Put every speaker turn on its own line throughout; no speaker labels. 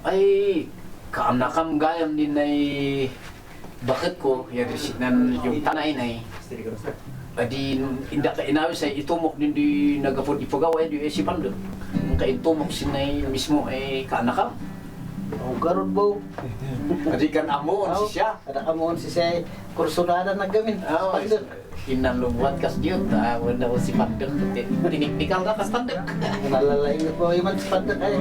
Ay, kaam gayam din ay bakit ko, yan yung tanay na adi inda ka inawis ay itumok din di nagapod ipagawa di si Pando. Ang kaitumok sinay mismo ay kaanakam.
Oh, karon bo.
Adi kan amon si siya.
Ada amon si siya kursunada na gamin.
Oh, inalumuat kas diyo ta wala ko si Pando. Tiniknikal ka kas Pando.
Nalalay na po iman si Pando ay.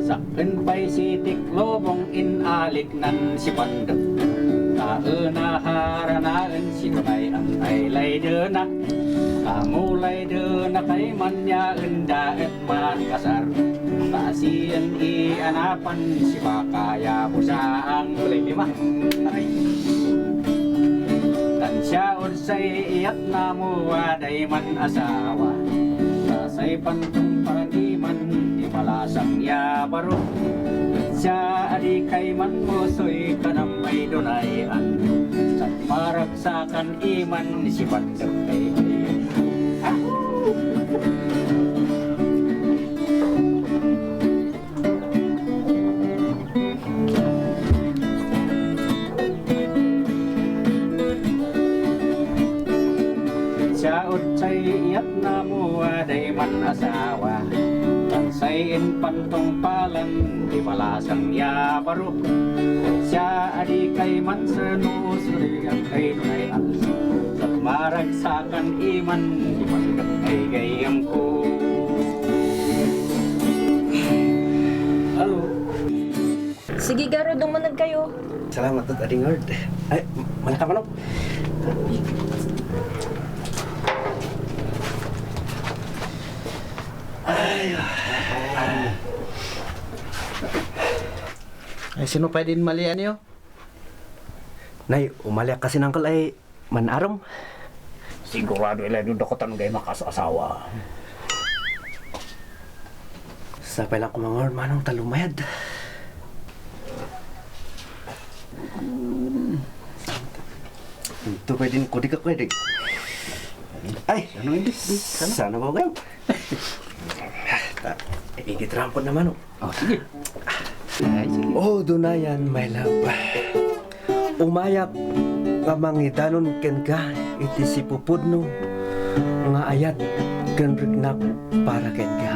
Sakben pa'y si Tiklobong inalik nan si Pando. Naharanaan si Tunay ang aylay dena. Kamulay dena kay manyaan daet man kasar. Tasiyan ianapan si Bakaya Busaang ulay limang nakay. Dan siya unsay iyak na muwaday man asawa. Tasay pantong pangiman di malasang yabaro. Siya adi kay man musoy kanang may dunayan. Sa maragsakan iman si Bandang kay siya unsay iyak na muwaday man asawa. Tansayin pantong palan di malasang yabaro. Siya adi kay man senusuri ang kay dunayan. Sa maragsakan iman di Bandang kay gayam ko. Halo.
Sige, Garo, dumanag kayo.
Salamat at ading Lord. Ay, mana ka manok? Ay, sino pwede malian niyo?
Nay, umalyak kasi nangkal ay manarom.
Sigurado ilan yung dakotan gay makasasawa.
Sa pala ko mga manong talumayad. Ito pwede ko di ka pwede. Ay, ano hindi? Sana ba kayo? Igitrampo naman
Oh, sige. Ay, sige.
Oh, dunayan, my love. Umayak kamangidanon ken ka iti si pupudno nga ayat ken rignak para ken ka.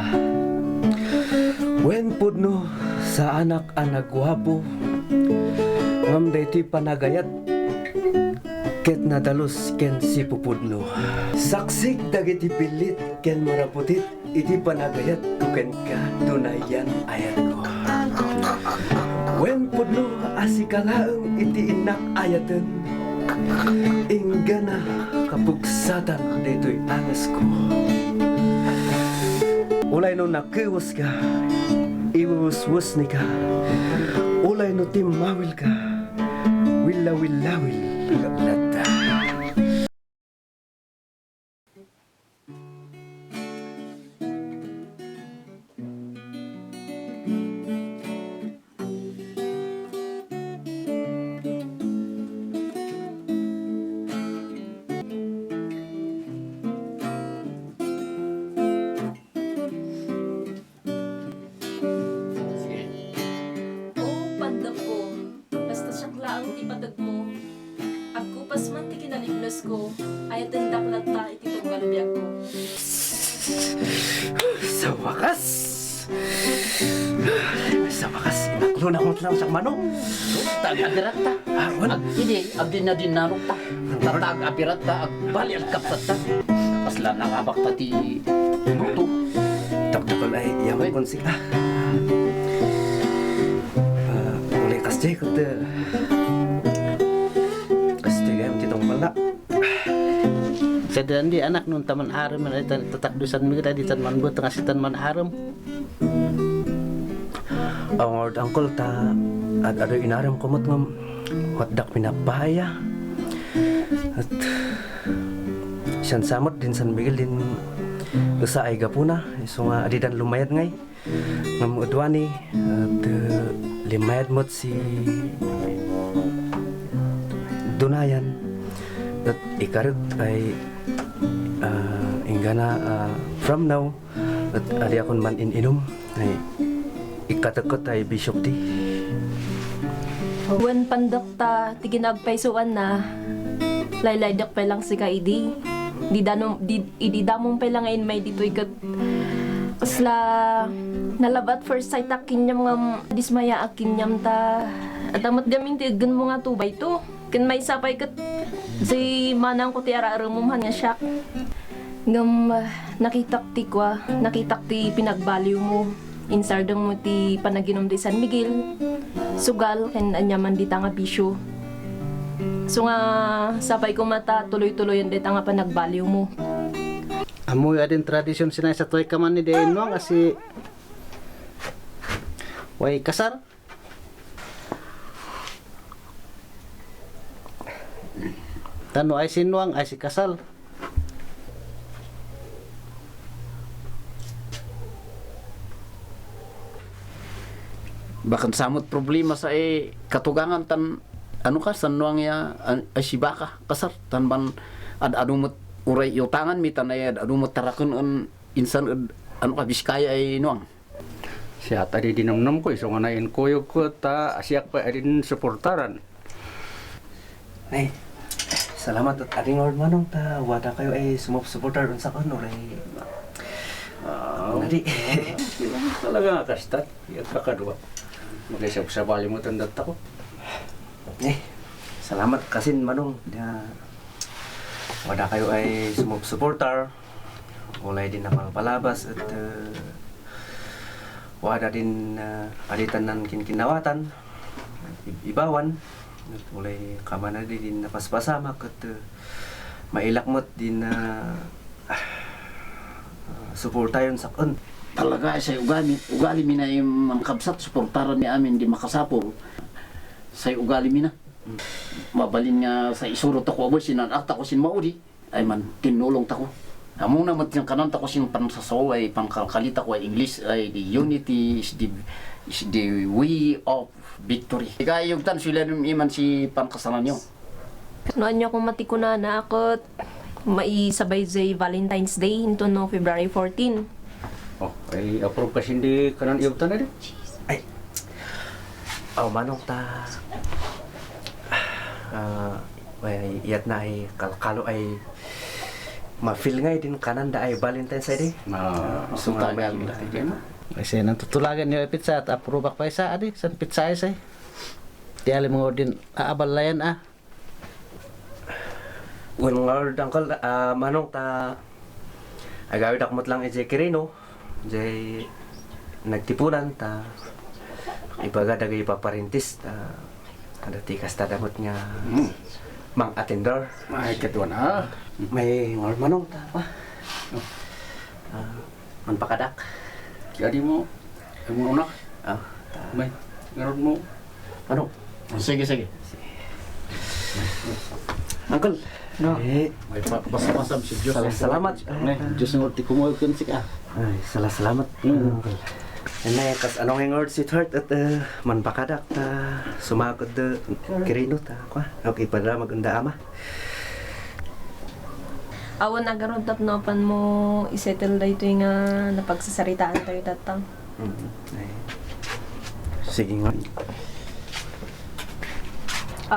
Wen pudno sa anak anagwapo ngam dayti panagayat ket nadalos ken si pupudno. Saksik dagiti pilit ken maraputit iti panagayat ko ken ka dunayan ayat ko. Wen pudno asikalaeng iti inak ayaten inggana kapugsatan dito'y angas ko. Ulay no nakiwas ka, iwuswus ni ka. Ulay no timawil ka, wilawilawil kablata.
Oh, Pandang ko. Basta siyang laang ipadag mo. Ako pas man ti kinalignos ko. Ay tindak lata iti tunggalbiag ko.
Sa wakas! Sa wakas, inaklo na akong lang sa manok.
Tag-abirat ta.
Awan,
Hindi, abdi na din nanong ta. Tatag-abirat ta, agbali ang kapsat ta. Pasla nangabak ta ti buto.
taktakol ay yaman kon sila. Mulai kasjay ko te. Kasjay gayam titong pala.
Sa di anak nun taman aram na tatakdusan mo kita di tanman buat tengah si tanman aram.
Ang Lord Uncle ta at ada inaram kumot ngam watdak pinapaya. At siyan samot din San Miguel din usa ay gapuna iso nga adidan lumayad ngay ngam udwani at limayad mot si Dunayan at ikarot ay ingana from now at ali akon man ininom ay katakot ay Bishop di.
Wen pandokta ti ginagpaysuan na laylaydak pa lang si kaidi. Di damong pa lang ngayon may dito ikat kasla nalabat first sight akin niya mga dismaya akin niyam ta at amat gaming ti gan mo nga tubay to. Kin may sapay kat si manang ko ti araramumhan nga siya. Ngam nakitak ti pinagbaliw mo. Insardang mo ti panaginom di San Miguel. Sugal ken anyaman di nga bisyo. So nga sapay ko mata tuloy-tuloy ang dita nga panagbaliw mo.
Amoy adin tradisyon sinay sa toy kaman ni Dain Nuang kasi way kasar. Tano ay sinuang ay si kasal.
Bakan samot problema sa katugangan tan ano ka sanuang ya ay si baka kasar tan ban adumot uray yutangan mi tan ay adumot tarakon on insan ano ka Biskaya ay nuang.
Siya tadi dinamnam ko iso nga nain koyo ko ta asiak pa adin suportaran.
Ay, salamat at ading Lord Manong ta wada kayo ay sumusuportar sa kanor ay nadi.
Talaga nga kastat. Iyat kakadwa. Mag-isap sa bali mo tandat ako.
Salamat kasin Manong na wada kayo ay sumusuportar. Walay din na palabas at wada din alitan ng kinkinawatan, ibawan. At walay kamana din napaspasamak at mailakmot din na suportayon sa kun.
Talaga sa ugali mi na yung mga kabsat suportaran ni amin di makasapol. Sa ugali mi na. Mabalin nga sa isuro ta ko aboy sinan akta ko sin maudi ay man tinulong ta ko. Amo na mat yung kanon ta ko sin pansasaw ay pangkalkalita ko ay English ay the unity is the way of victory. Kaya yung tan sila nung iman si pangkasalan nyo.
Noon niyo kung matikuna na ako maisabay sa Valentine's Day into no February 14.
Oh, ay approve kasi hindi kanan iyutan na din.
Ay, Manong ta ay iyat na ay kalkalo ay ma-feel ngay din kanan da ay Valentine's Day.
Sutagal.
Kasi natutulagan niyo pizza at aprobak pa isa adi san pizza isa. Di alam mo din aabalayan
Well, Lord Uncle, Manong ta agawid akmot lang ije kirino. Jay nagtipunan ta ibaga dagay paparintis ta kada tikas ta damot nga mang attender.
Ay katwa na.
May Lord Manong ta pa. Manpakadak.
Jadi mo unak. May ngaron mo.
Manong.
Sige.
Uncle. No.
May pasam si Diyos.
Salamat.
Diyos ng orti kumuha ko si
Ay, salamat. Uncle. Nay kas anong hingord sweetheart at manpakadak ta sumagod kirino ta kwa. Okay para maganda ama.
Awan agaron tap no pan mo isettle da ito yung napagsasaritaan tayo tatang.
Sige nga.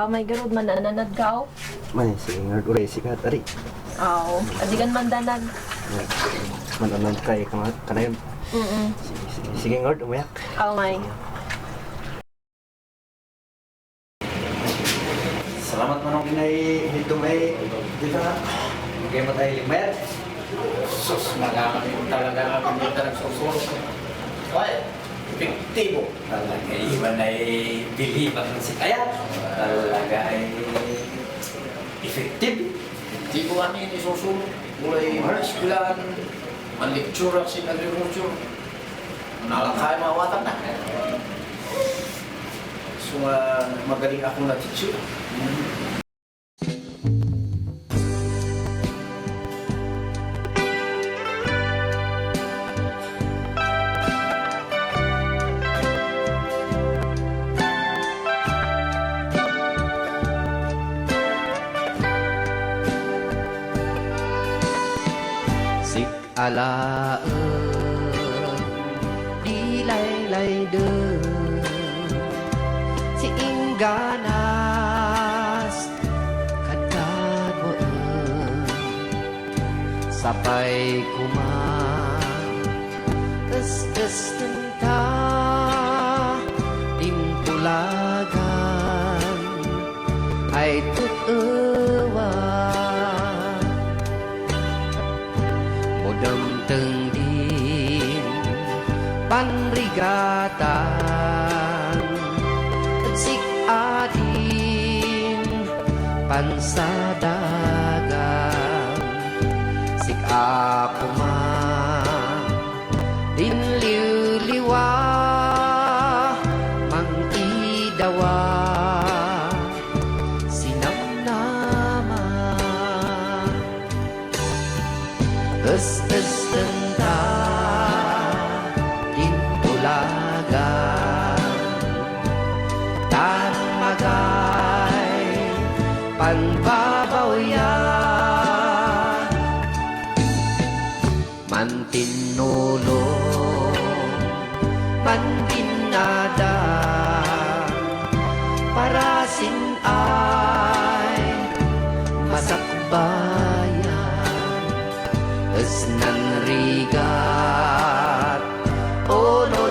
May garod man nananad ka o?
Man, sige nga. Uray, sikat. Ari.
Oo. Adigan man danag.
Mananag kay kanayon. Sige nga, umayak.
May.
Salamat manong kinay hitong ay dito na. Magay mo tayo limer.
Sus, nagkakaroon talaga kami nagsusuros. Why? Epektibo. Talaga iba na biliban si Kaya. Talaga ay effective. Epektibo kami isusunod. Mulai eskwelahan, manlektura si agriculture. Nalakay mawatan na. So, magaling ako na teacher.
Alaen di
de si ingganas kadadwaan sapay kumang tes tenta tintulagan ay tutuwa modem tengdin panrigatan sik adin pansadagan sik apuma din liwliwa mang idawa sinamnama tenta din tulagan tan magay panbabawya mantinulong mantinada parasin ay masakbayan esnan rigat ono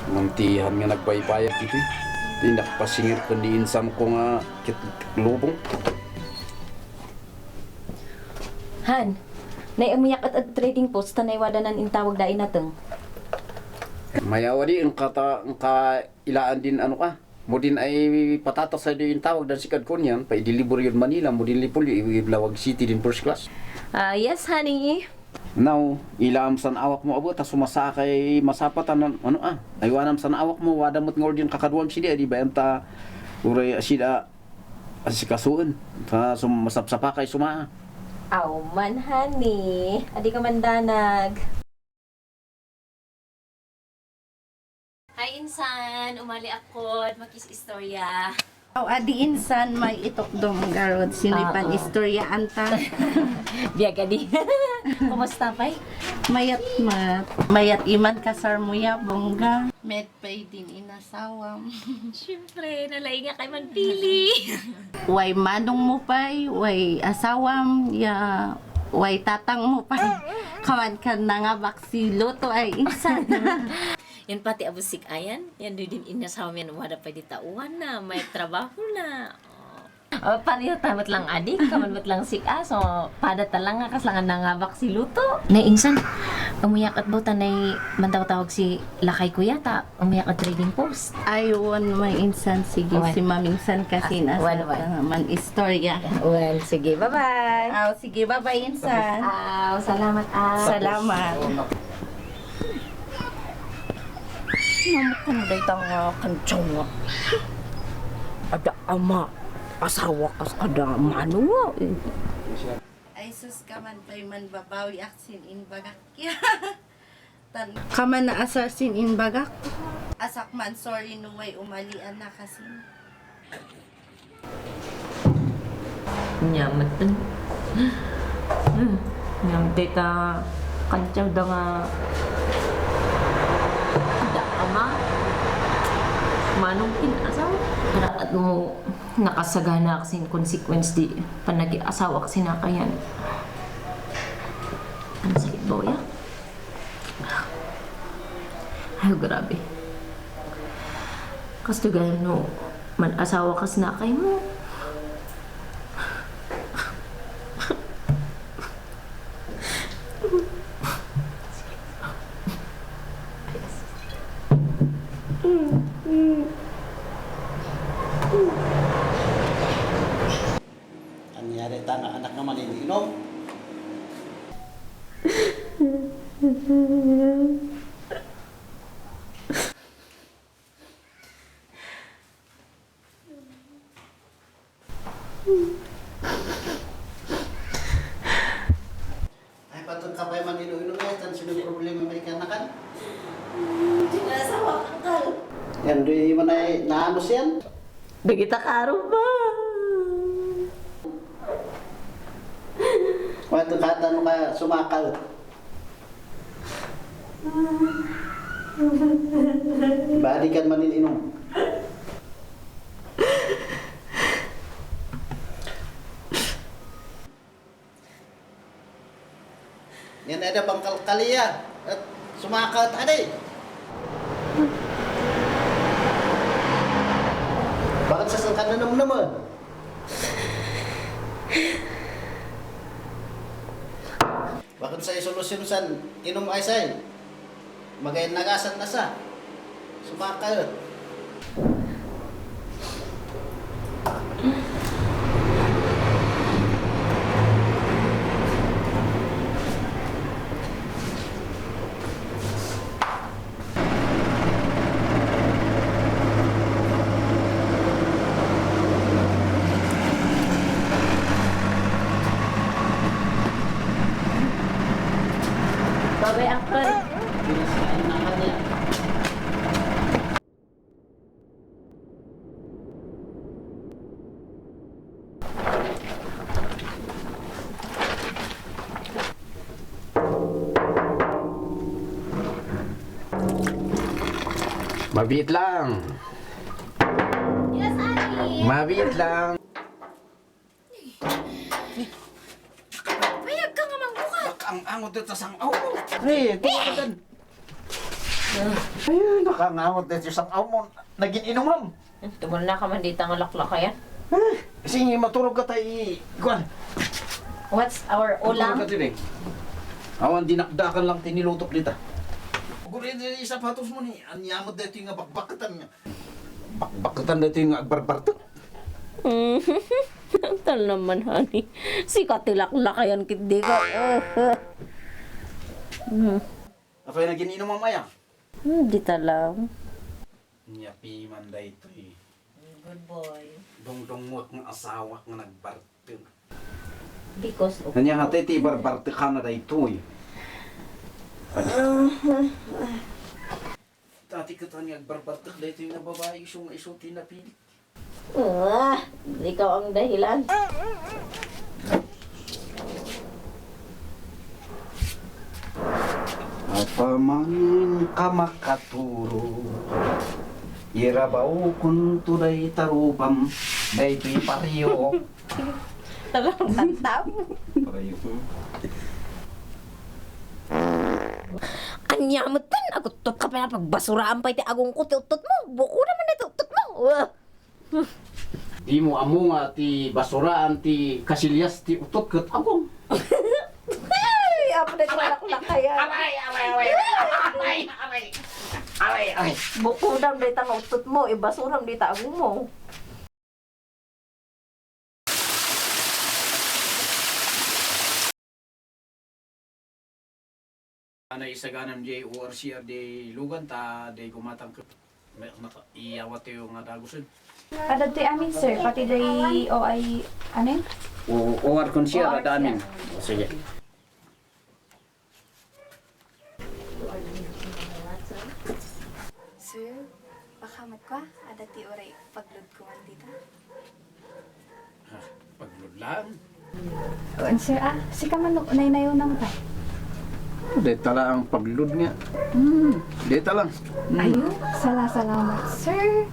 Mantihan nga nagbaybayag dito. Di nakapasingir ko di insan ko nga lubong.
Han, naiumiyak at trading post tanay wadanan in tawag dain nateng.
Mayawa di ang ilaan din ano ka. Mo din ay patatas sa din tawag dan sikad ko niyan. Pa idilibur yun Manila. Mo din lipol yung Lawag City din first class.
Yes, honey.
Now, ilaam san awak mo abo, tas sumasakay masapatan ano aywanam san awak mo, wadamot ng ordin kakadwam sila, di ba enta uray asida asikasuun, masapsapakay sumaa.
Aw man, honey. Adi ka mandanag. Hi, insan. Umali ako. Makis-istorya.
Adi insan may itukdom garod sinipan istorya anta.
Biyaga di. Kumusta, pay?
Mayat iman kasar mo ya bongga. Met pay din inasawam.
Siyempre, nalay nga kay manpili.
Way manong mo pay, way asawam ya way tatang mo pay. Kawan ka na nga baksilo to ay insan.
Yan pati abusik ayan. Yan doon din inasawa yan. Wala pa di tauhan na. May trabaho na. Pareho tamat lang adik. Kamanmat lang sika. So, pada talang nga kaslangan na nga bak si Luto. Naingsan. Umiyak at bautan ay mandaw-tawag si Lakay Kuya ta. Umiyak at trading post.
Ayun may insan sige
Wan.
si mamingsan kasi nasa
Wan.
man istorya.
Well, sige. Bye-bye.
Aw sige bye insan.
Salamat.
Salamat.
Namakan day tanga kancong nga. Ada ama, asawa kas ada manua.
Ay sus kaman pay man babawi aksin in bagak. Tan kaman na asar sin in bagak. Asak man sorry no way umalian na kasi.
Nyamat din. Nyam data kancaw da nga ada ama manong pinasaw at mo nakasagana kasi consequence di panagi asawa kasi nakayan ang sakit ba ya? Ay grabe kasi gano'n no man asawa kasi nakay mo.
Anyari tanga anak naman iniinom. Ay patut ka pa man inom guys, tan sino problema may kanakan?
Asawa kangkal.
Yan di man ay naano siyan.
Begita karo ba?
Wato kata no ka sumakal. Badi kan manin inom. Yan ada bangkal kaliya at sumakat aday. Bakit sasangkan na naman? Bakit sa solusyon san inom ay say? Magayon nagasan na sa. Sumakayot.
Babay, Uncle.
Mabit lang.
Yes, Ani!
Mabit lang.
Payag ka nga magbuka!
Ang angot dito sa ang mo.
Hey, kumakatan.
Ay, nakangangot dito sa ang mo. Naging inuman.
Tumul na ka man dito ang laklak yan.
Kasi matulog ka tayo. Kuan.
What's our
Matulog
ulam?
ka din eh. Awan dinakdakan lang tinilutok dito. Gurin din yung sapatos mo ni. Anyamot dito yung bakbakatan niya. Bakbakatan dito yung agbarbarto.
Tal naman, honey. Si katilaklak yan, kindi ka.
Ako yung naging inuman maya.
Hindi talang.
Nyapi man dito eh.
Good boy.
Dong-dong mo ng asawa nga nagbarto.
Because of...
Kanya nga tayo barbarto ka na dito eh. Dati ka tayo nagbarbarto dito yung nababae yung isuti na pili.
Ikaw ang dahilan.
Apaman ka makaturo, irabaw kun tuday tarupam, daytoy pariyo.
Talang tantaw.
Pariyo.
Anyamutan, agutot ka pa na pagbasuraan pa iti agong kuti utot mo. Buko naman ito utot mo.
Di mo amo nga ti basuraan ti kasilyas ti utot kat agong.
Ay, apa na ito laklak kaya.
Aray.
Buko naman dito ang utot mo. Ibasurang dito agong mo.
Ana isaganam di ORCR di lugan ta di kumatang ke iyawat yung nga dagusun.
Ada ti amin sir, pati day o ay ano yun?
OR konsiya ada amin. Sige.
Sir, baka magkwa, ada ti oray paglod ko man dito.
Pagludlan.
Oon sir si ka man unay na yun pa.
Deta lang ang paglud niya. Deta lang.
Ayun, salamat sir.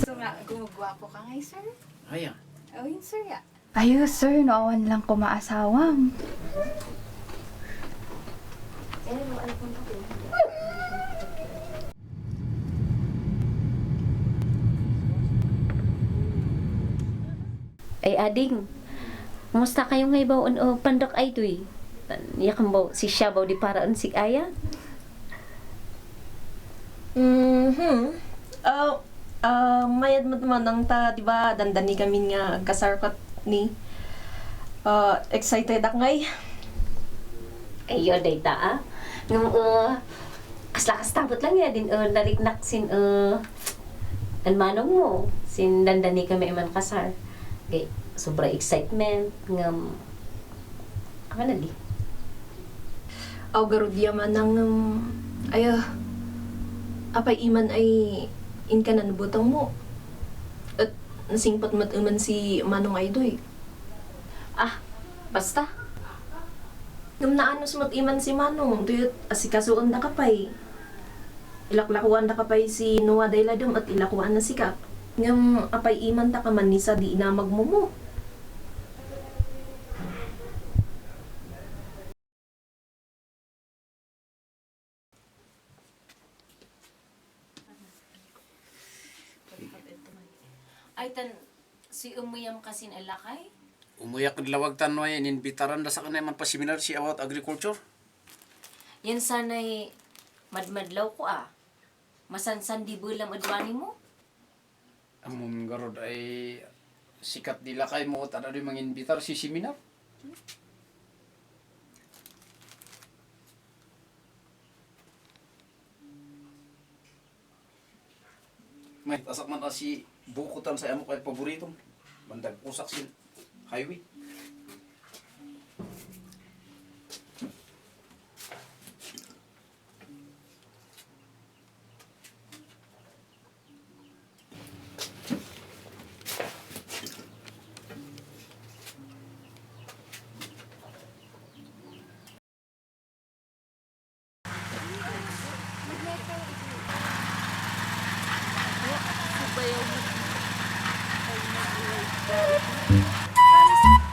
So nga, gumagwapo ka ngay sir?
Aya.
Ayun sir ya. Ayun sir, nooan lang ko maasawang.
Ay, ading. Kumusta kayo ngay ba o pandok ay tuy? Yakan ba si siya ba di paraan si Aya?
Mayad mo naman ang ta, di ba, dandani kami nga kasarkot ni. Excited ako ngay.
Ayo, data ah. Ngam, kaslakas tapot lang ya din, nariknak sin, ang manong mo. Sin dandani kami iman kasar. Okay, sobra excitement, ngam, ako na di.
Aw garud yaman ng apay iman ay in ka na nabutang mo. At nasingpat matuman si Manong Aydoy.
Ah, basta.
Ngam naanos mo't iman si Manong, tuyot asikasuon na kapay. Ilaklakuan na kapay si Noah Dayladom at ilakuan na sikap. Ngam apay iman ta kaman ni sa di na magmumo.
Ay, si umuyam kasin alakay?
Umuyak ang lawag tanway, ininbitaran na sa kanay man pa seminar si about agriculture.
Yan sana'y madmadlaw ko Masansan di bulam adwani mo?
Ang mong garod ay sikat nila kay mo at ano yung mga inbitar si seminar. May tasak man si bukutan sa amo kay paboritong bandag usak sin highway.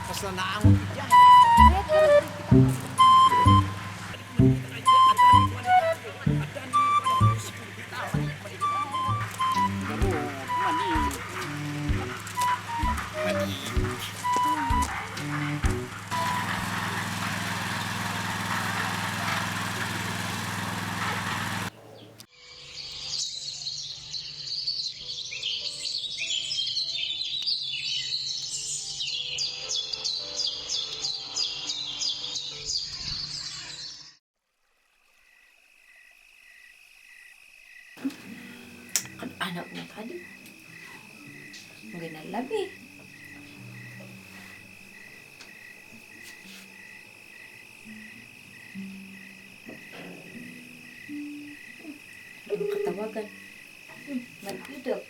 Basta naangon diyan.
Anak niya tadi. Magandang labi. Ang katawagan. Magpidok.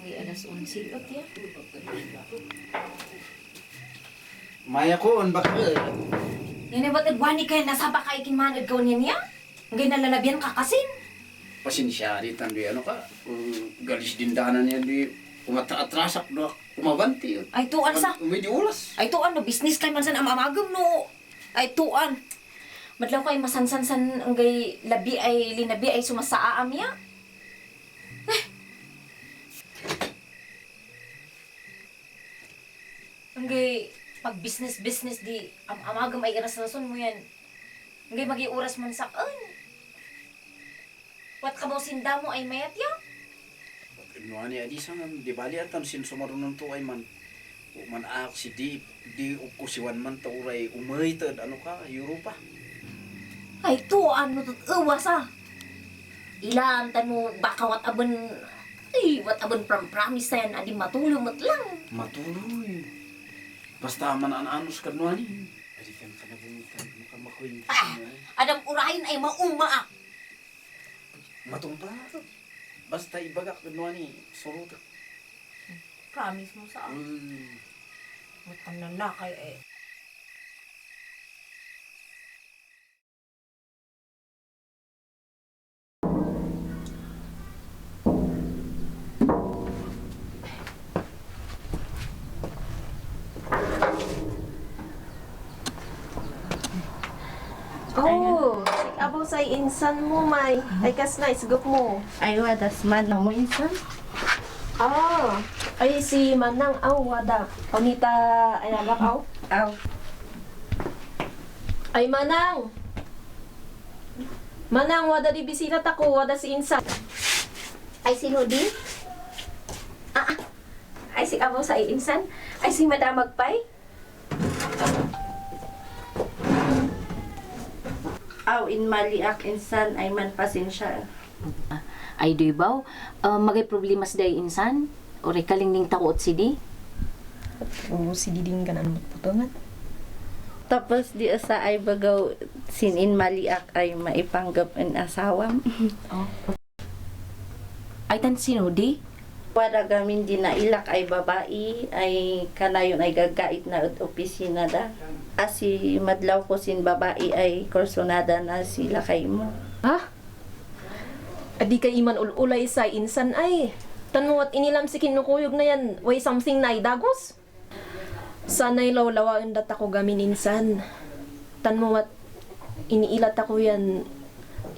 May alas 11 at ya.
Maya ko on baka.
Yan ay ba't adwani kayo nasaba kayo kinmanad ko niya? Ngay nalalabyan ka kasin.
Pasensya di tan di ano ka. Galis dindanan niya di umatra-atrasak do umabanti.
Ay tuan sa.
Medyo ulas.
Ay tuan no business kay man san amamagam no. Ay tuan. Madlaw kay masansan-san ang gay labi ay linabi ay sumasaam ya. Ang gay pag business di amagam ay rason mo yan. Ngay magi-oras man saan. Wat ka mo sinda mo ay mayat ya?
No ani adi sang di bali atan sin sumarunong to ay man. O man ak si di ko si wan man tauray umay tad ano ka Europa.
Ay tuan mo tut uwas Ilan tan mo baka wat abon promise yan adi matulong lang.
Matuloy. Basta man anos ka no ani. Adi kan kana bumitan makamakwin.
Adam urahin ay mauma.
Matumpa. Basta ibagak no ani surut.
Promise mo sa Matang na nakay eh.
Oh, abo sa insan mo, May. Ay, kas na, isgop mo.
Ay, wadas man mo insan.
Ah, ay si Manang wada. Paunita, ay nagak
Aw.
Ay, Manang! Manang, wada di bisita tako, wada si insan.
Ay si Nudi? Ay si abo sa insan? Ay si Madam Magpay?
Aw, in maliak insan ay man pasensya.
Ay di ba? Magay problema sa day insan? O rekaling ning takot si di?
Oo, si Diding ka na magputungan.
Tapos di asa ay bagaw sinin maliak ay maipanggap ang asawam.
Ay tan si Nudi?
Para gamin din na ilak ay babae, ay kanayon ay gagait na ud opisina da. Asi madlaw ko sin babae ay korsonada na sila kay mo.
Ha? Adi kay iman ululay sa insan ay. Tanmo at inilam si kinukuyog na yan, way something na idagos. Sana'y lawlawain dat ako gamin insan. Tanmo at iniilat ako yan,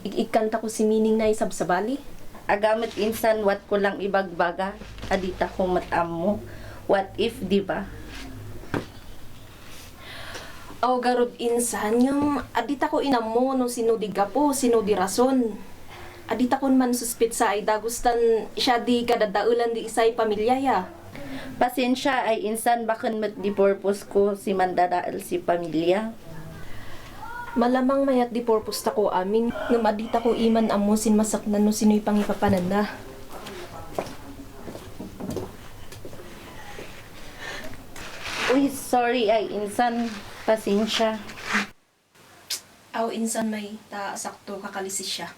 ikanta ko si Mining na isabsabali.
Agamit insan wat ko lang ibagbaga, adita ko matam mo. What if, di ba?
Aw garod insan, yung adita ko inamo no sinudi gapo, sinudi rason. Adita ko man suspit sa ay dagustan siya di kadadaulan di isay pamilya ya.
Pasensya ay insan bakan met di purpose ko si mandadaal si pamilya.
Malamang mayat di purpose ta ko amin, ngam adita ko iman amusin masaknan no sino'y pangipapanan na.
Uy, sorry ay insan, pasensya.
Aw insan may ta sakto kakalisis siya.